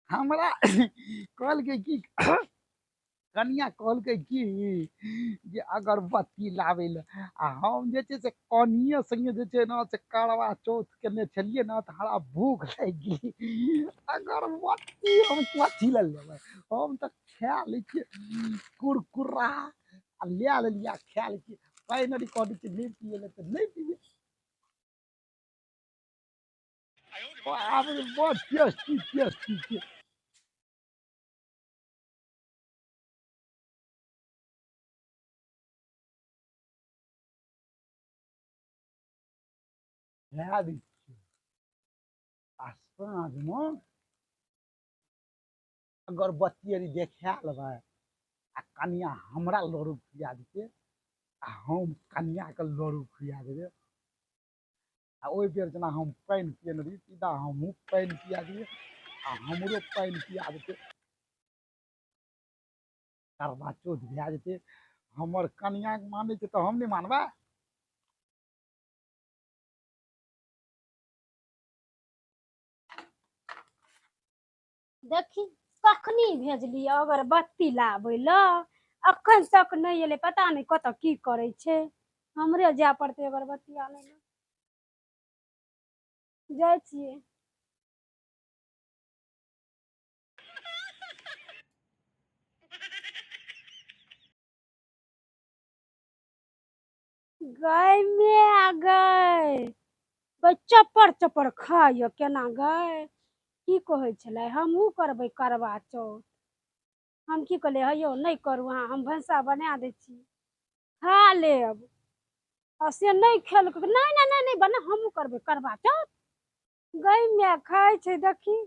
हमरा कहलकै की कनिया कहलकै की जे अगरबत्ती लाबै लए आ हम जे छै से कनिये संगे जे छै ने से करवा चौथ केने छलियै ने तऽ हमरा भूख लागि गेलै। अगरबत्ती हम कथी लए लेबै, हम तऽ खा लै छियै कुरकुरा आ लए लेलियै आ खा लै छियै। पानि आर कहै छियै नहि पियै लए तऽ नहि पियै। आब बड़ टेस्टी टेस्टी छै। लए दै छियै आ साँझमे अगरबत्ती आर देखा लेबै आ कनिया हमरा लड्डू खुआ देतै आ हम कनियाके लड्डू खुआ देबै। आ ओहि बेर जेना हम पानि पियने रही सीधा हमहूँ पानि पिया दियै आ हमरो पानि पिया देतै। करवा चौथ भए जेतै। हमर कनियाके मानै छै तऽ हम नहि मानबै। देखी कखनी भेजली अगरबत्ती लाबै लए, अखन तक नहि एलै, पता नहि कतऽ की करै छै। हमरे जाय पड़तै अगरबत्ती आनै लए, जाइ छियै। गाय मे गै गै चपर चपर खाइय केना गै, की कहै छलै हमहूँ करबै करवा चौथ। हम की कहलियै, हे यौ नहि करू अहाँ, हम भनसा बना दै छी, खा लेब। आ से नहि खेलकै, नहि नहि नहि नहि बना, हमहूँ करबै करवा चौथ। गै माय खाइ छै देखी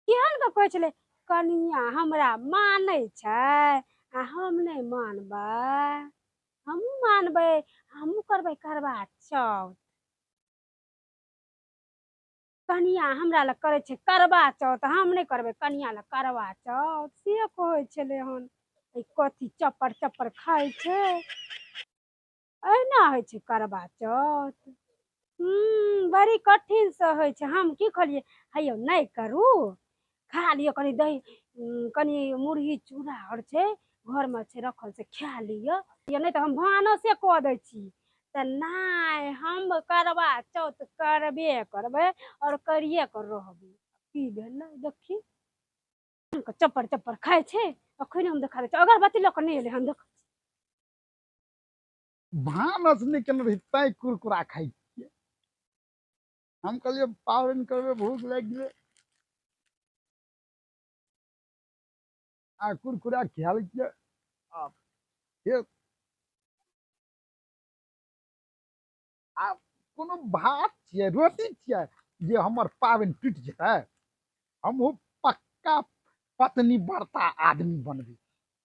केहन के कहै छलै, कनिया हमरा मानै छै आ हम नहि मानबै, हमहूँ मानबै, हमहूँ करबै करवा चौथ। कनिया हमरा लग करै छै करवा चौथ, हम नहि करबै कनिया लग करवा चौथ, से कहै छलै हन। ई कथी चप्पर चप्पर खाइ छै, एहिना होइ छै करवा चौथ। बड़ी कठिनसँ होइ छै। हम की कहलियै, हे यौ नहि करू, खा लिअ कनि दही, कनि मुरही चूड़ा आओर छै घरमे छै रखल, से खा लिअ, या नहि तऽ हम भानसे कऽ दै छी। तऽ नहि, हम करवा चौथ करबे करबै आओर करिए कऽ रहबै। की भेलै देखी, चप्पर चप्पर खाइ छै। अखन हम देखा दै छी, अगरबत्ती लऽ कऽ नहि एलै हन। देख भानस नहि केने रही तैं कुरकुरा खाइ छियै। हम कहलियै पाबनि करबै, भूख लागि गेलै आ कुरकुरा खा लै छियै। आ फेर आब कोनो भात छियै रोटी छियै जे हमर पाबनि टूटि जेतै। हमहूँ पक्का पत्नी व्रता आदमी बनबै,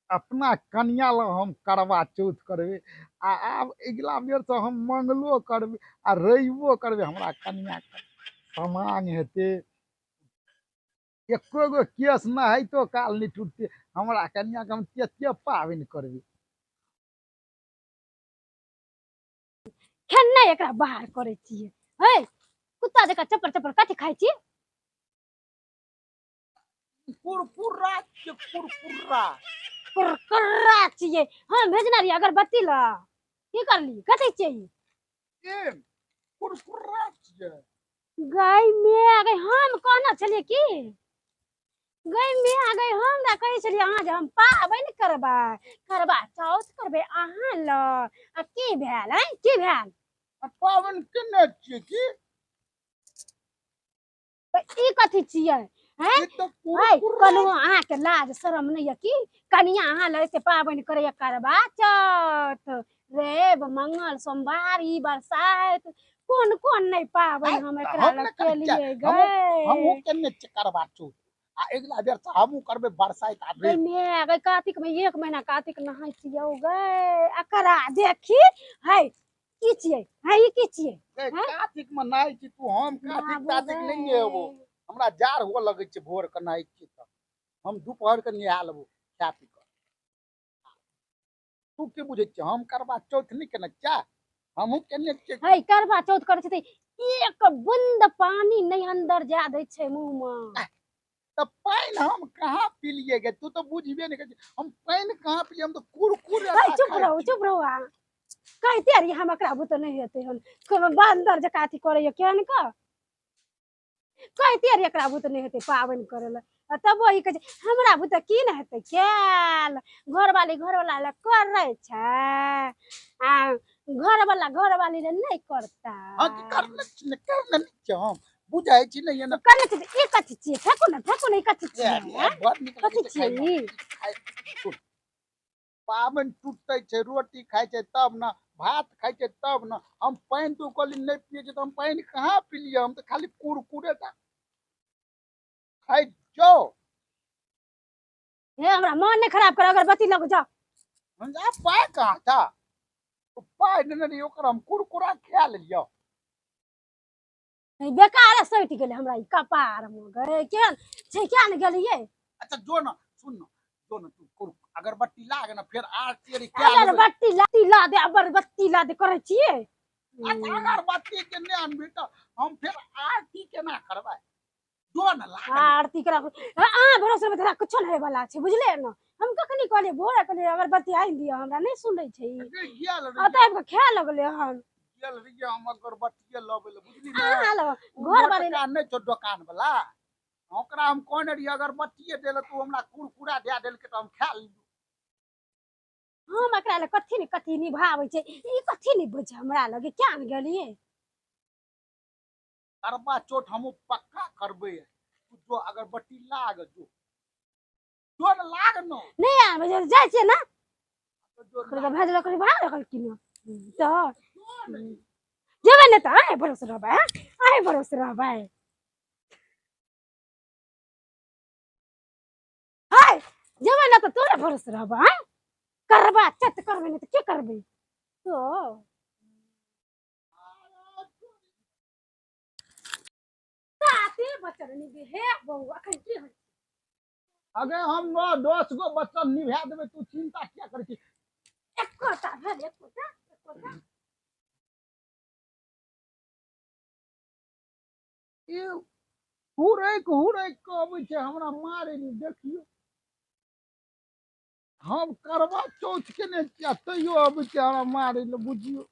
अपना कनिया लग हम करवा चौथ करबै। आ आब अगिला बेरसँ हम मंगलो करबै आ रविओ करबै। हमरा कनियाके समांग हेतै, एको गो केस नहाइतो काल नहि टूटतै। हमरा कनियाके हम तेते पाबनि करबै। खेनाइ एकरा बाहर करै छियै। हे कुत्ता जकाँ चप्पर चप्पर कथी खाइ छी? कुरकुरा छियै, कुरकुरा कुरकुरा छियै। हम भेजने रहियै अगरबत्ती लए, की करली? कथी छियै ई? ए कुरकुरा छियै। गै मे गै, हम कहने छलियै की गै मे गै, हमरा कहै छलियै अहाँ जे हम पाबनि करबै, करवा चौथ करबै अहाँ लए, आ की भेल? आँय की भेल? आ पाबनि केने छियै की? तऽ ई कथी छियै? हैं ई तऽ है कुरकुरा। कनुआ अहाँके लाज शरम नहि यऽ की? कनिया अहाँ लए से पाबनि करैया करवा चौथ, रवि मंगल सोमवार, ई बरसाइत, कोन कोन नहि पाबनि आँय, हम तऽ एकरा हम लग नहि करै छियै, केलियै हमहूँ हमहूँ गै। केने छियै करवा चौथ आ अगिला बेर से हमहूँ करबै बरसाइत आ गै रवि। माय गै, कार्तिक मे एक महीना कार्तिक नहाय छियौ गै। एकरा देखी है की छियै? है ई की छियै? गै हैं कार्तिक मे नहाय छी तू, हम कार्तिक नहाबू तार्तिक गै। नहि नहेबो, हमरा जाड़ हुअ लगै छै भोर के नहाय छियै तऽ। हम दुपहर के नहा लेबो खा पी कऽ। तू की बुझै छियै, हम करवा चौथ नहि केने छियै? हमहूँ केने छियै। है करवा चौथ करै छै तऽ एक बूंद पानी नहि अन्दर जाय दै छै मुँह मे। तऽ पानि हम कहाँ पीलियै गे तू तऽ बुझबे नहि करै छी हम पानि कहाँ पीलियै हम तऽ कुरकुर ऐ चुप रहू चुप रहू अहाँ कहिते रहियै हम एकरा बुते नहि हेतै हन कोनो बान्दर जकाँ अथी करैया केहन कऽ कहिते रहियै एकरा बुते नहि हेतै पाबनि करै लए आ तबो ई कहै छै हमरा बुते की नहि हेतै कयल घरवाली घरवाला लए करै छै आ घरवाला घरवाली लए नहि करता हँ की करने छी ने करने नहि छी हम बुझै छी नहि ने करने छी तऽ ई कथी छियै फेकू ने फेकू ने ई कथी छियै बड़ नीक लगै कथी छै छियै खायमे ई खाय पाबनि टूटै छै रोटी खाइ छै तब ने भात खाइ छै तब ने हम पानि तू कहली नहि पियै छै तऽ हम पानि कहाँ पिलियै हम तऽ खाली कुरकुरे टा खाइ जाओ हे हमरा मन नहि खराब कर अगरबत्ती लग जाओ हम जा पाइ कहाँ था ओ पाइ नेने रहियै ओकर हम कुरकुरा खा लेलियै ई बेकारे सटि गेलै हमरा ई कपार मे गए केहन छै किया ने गेलियै अच्छा जो ना सुन ना जो ना तू कुर अगरबत्ती लाग ना फेर आरती अरी कए लेबै अगरबत्ती लाती ला दे अगरबत्ती ला दे करै छियै अच्छा अगरबत्ती के नहि अनबी तऽ हम फेर आरती केना करबै जो ना लाग ना। आरती करा अहाँ भरोसे में तोरा कुछो नहि होय वाला छै बुझलियै ने हम कखनी कहलियै भोरे कहलियै अगरबत्ती आनि दिअ हमरा नहि सुनै छै ई गे, गेल आ रहियै तऽ आबि कऽ खाए लगलै हन गेल रहियै हम अगरबत्तीए लबै लए बुझली ने अहाँ लग ओ घर बारे मोटका नहि छौ दोकान वाला ओकरा हम कहने रहियै अगरबत्तीए दे लए तू हमरा कुरकुरा दए देलकै तऽ हम खा लेलियै हम एकरा लए कथी ने कथी निभाबै छै ई कथी नहि बुझै हमरा लगे किया ने गेलियै करबा चौथ हमहूँ पक्का करबै तू जो अगरबत्ती लाग जो जो ने लाग न नहि आबै छै जाइ छियै ने जो ओकरा भेजलक भाग रहल कि ने तऽ जो ने। जेबै ने तऽ अहें भरोसे रहबै आँय? अहें भरोसे रहबै हाय जेबै ने तऽ तोरे भरोसे रहबै आँय? करबा चत करबै ने तऽ के करबै तो साते बच्चा निभे हे बौआ अखन की होइ अगे हम 9 10 गो बच्चा निभा देबै तू चिंता किया करै छी एकोटा भेल एकोटा एकोटा ई हुरैक हुरैक कऽ अबै छै हमरा मारै लए देखियौ हम करवा चौथ केने छियै आ तैयो अबै छै हमरा मारै लए बुझियौ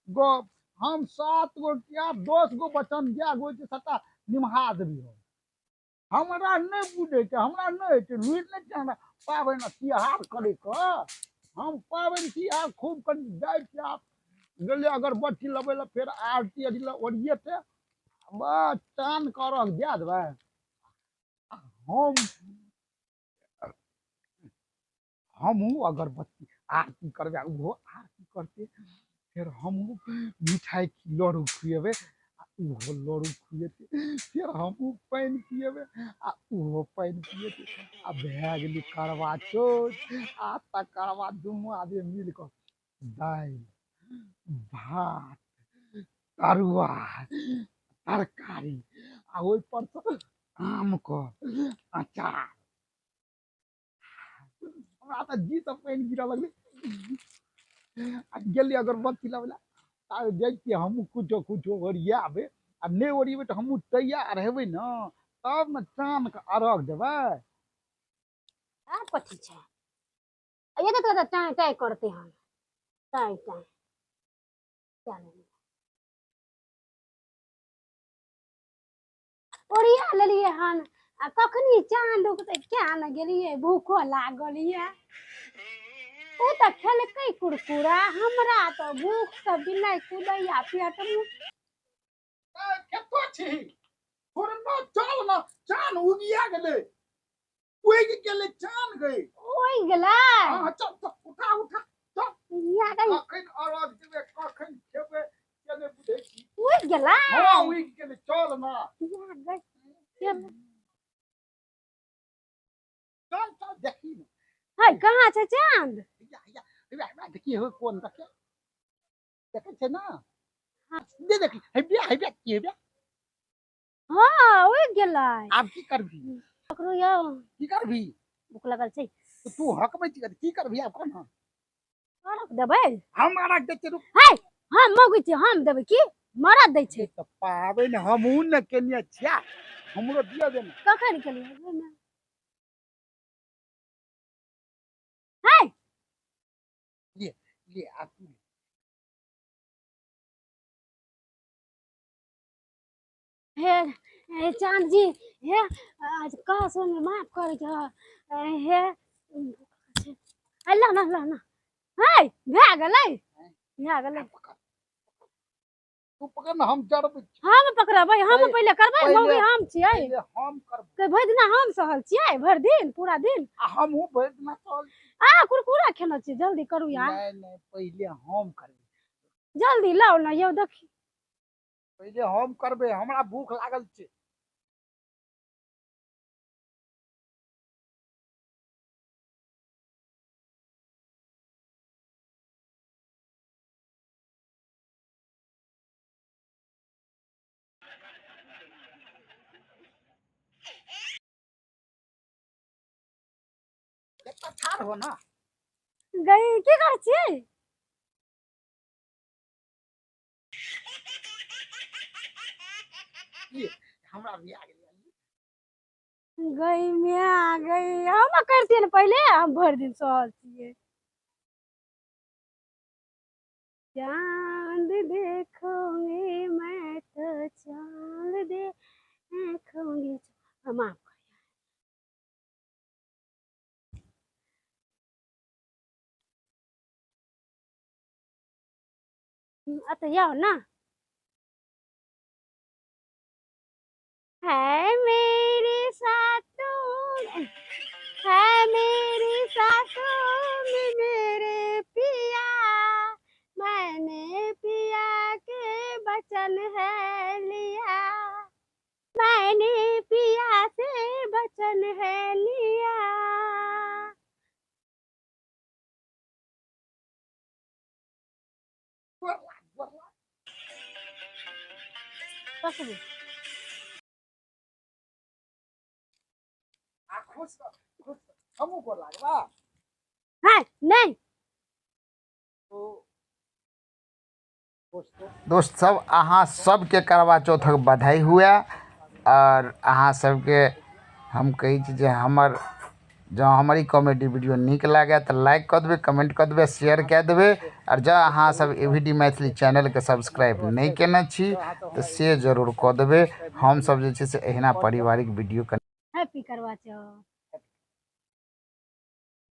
गप हम 7 गो किया 10 गो बचन जए गो छै सबटा निमहा देबै हम हमरा नहि बुझै छै हमरा नहि होइ छै लुरि नहि छै हमरा पाबनि तिहार करैके हम पाबनि तिहार खूब कनि जाइ छियै आब गेलियै अगरबत्ती लबै लए फेर आरती अरी लए ओरियेतै बस चान करक दए देबै हम हमहूँ अगरबत्ती आरती करबै ओहो आरती करतै फेर हमहूँ मिठाइ लड्डू खुएबै आ ओहो लड्डू खुएतै फेर हमहूँ पानि पिएबै आ ओहो पानि पिएतै आ भए गेलै करवा चौथ आ तकर बाद दुनू आदमी मिल कऽ दालि भात तरुआ तरकारी आ ओहिपर सँ आमके अचार हमरा तऽ जी तऽ पानि गिरऽ लगलै आ गेलियै अगरबत्ती लबै लए आब जाइ छियै हमहूँ किछो किछो ओरियाबै आ नहि ओरियेबै तऽ हमहूँ तैयार हेबै ने तब ने चानके अर्घ देबै आब कथी छै आ एते तऽ टाँय टाँय करतै हन टाँय टाँय चल ओरिया लेलियै हन आ कखनी चाँद उगतै किया ने गेलियै भूखो लागल यऽ ओ तऽ खेलकै कुरकुरा हमरा तऽ भूख से बिना कुदैया पेट मे कतऽ छी थोड़े चल ने चान उगिया गेलै उगि गेलै चान गई उगि गेलै हाँ चल चल उठा उठा या गई कखन अर्घ देबै कखन खेबै से नहि बुझै छी उगि गेलै हाँ उगि गेलै चल ना या गई चल चल चल देखी ने है कहाँ छै चाँद हैया हैया हैया हैया देखी हो कोन देखिए देखै छै ना दे देखी हैया हैया की हैया हाँ उगि गेलै आब की करबी पकड़ू यौ की करबी भूख लगल छै तऽ तू हकबै छी की करबी आब कोन अर्घ देबै हम अर्घ दै छियै रुक है हम मौगी छी हम देबै की मरद दै छै। तऽ पाबनि हमहूँ ने केने छियै, हमरो दिअ दे ने। कखन केलियै? है। ले आ तू। हे हे चांद जी, हे आज कह सुन, माफ कर के हे। अल्लाह ना, अल्लाह ना, है भए गेलै, भए गेलै। आब पकड़, तू पकड़ ने, हम जरबै छी। हम पकड़बै, हम पहिले करबै। मौगी हम छियै। पहिले हम करबै। के भरि दिना हम सहल छियै, भरि दिन, पूरा दिन। आ हमहूँ भरि दिना सहल। आ कुरकुरा खेने छियै, जल्दी करू यार। नहि नहि, पहिले हम करबै। जल्दी लाउ ने यौ, देखी। पहिले हम करबै, हमरा भूख लागल छै। एतऽ ठाढ़ हो ना। गई, की करै छियै? हमरा भी आ गेलै। गई म्या गई, हम करतियै ने पहिले, हम भरि दिन सहल छियै। चांद देखूंगी मैं तो चांद देखूंगी। माफ करियै। एतऽ आउ ने। है मेरे साथों, है मेरी सासों में मेरे पिया, मैंने पिया के वचन है लिया, मैंने पिया से वचन है लिया। गोर लाग, गोर लाग। पकड़ू। आ खुश रह, खुश रह। हमहूँ गोर लागबा। है नहीं। तो दोस्तो, दोस्त सब, अहाँ सबके करवा चौथक बधाई हुए। आओर अहाँ सबके हम कहै छी जे हमर जँ हमर ई कॉमेडी वीडियो नीक लागए तऽ लाइक कऽ देबै, कमेंट कऽ देबै, शेयर कए देबै। आओर जँ अहाँ सब AVD Maithili चैनलके सब्सक्राइब नहि केने छी तऽ से जरूर कऽ देबै। हमसब जे छै से एहिना पारिवारिक वीडियो हैप्पी करवा चौथ।